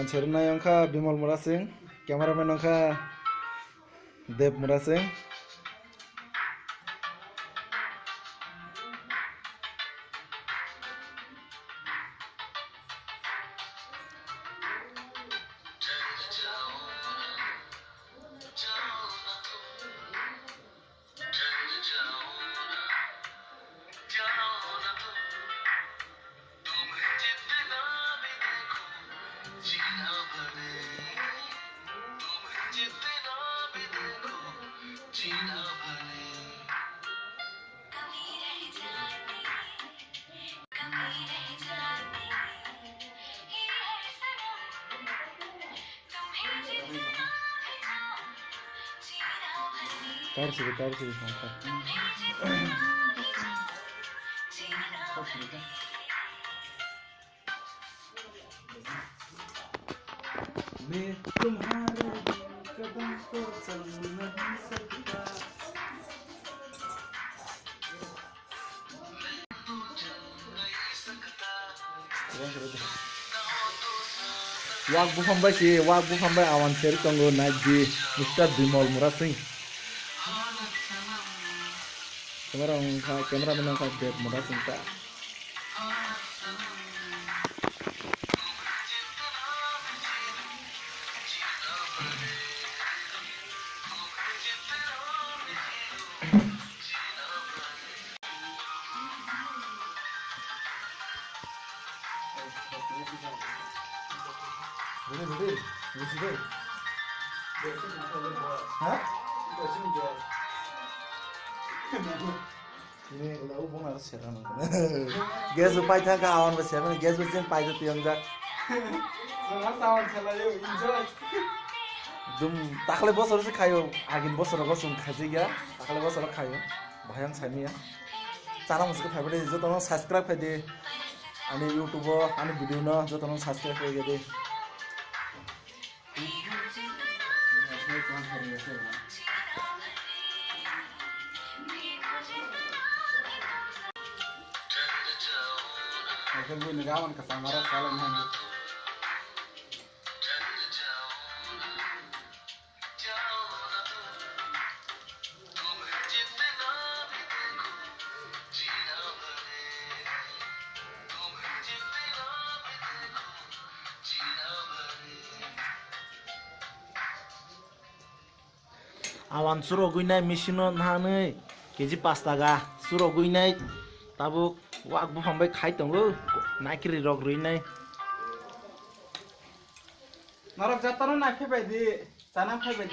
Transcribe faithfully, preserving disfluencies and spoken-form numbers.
Serna yongkha Bimal Murasing, cameraman yongkha Dev Murasing. Tar sigi, tar sigi, songkha. मैं तुम्हारे कदम को चल नहीं सकता। Wak buphang bai si, wak buphang bai awan seri tongo, naidi Mister Bimal Murasing. Camera wngkha, cameraman wngkha Dev Murasing ta. Ready, ready, ready. Ha? Ini kalau bunga serang. Gas upai thangka awan ba serang, gas ujen pai jati yang jak. Sama sama selalu enjoy. Dum takle bosor se khayo, agin bosor bosong khaji ya, takle bosor khayo. Bahayang sami ya. Channel musuko phaibai de, jotono subscribe khai de. Ani YouTube o, ani video no jotono subscribe khai de. Akhir gue ni gawan kesang marah salam hani. Awan churogwi nai machine o nahanwi K G pash taka churogwi nai, tabuk wak buphang bai khai tongo, naikri rok rwi nai. Norok jatano nai phaibai di, chana phaibai di.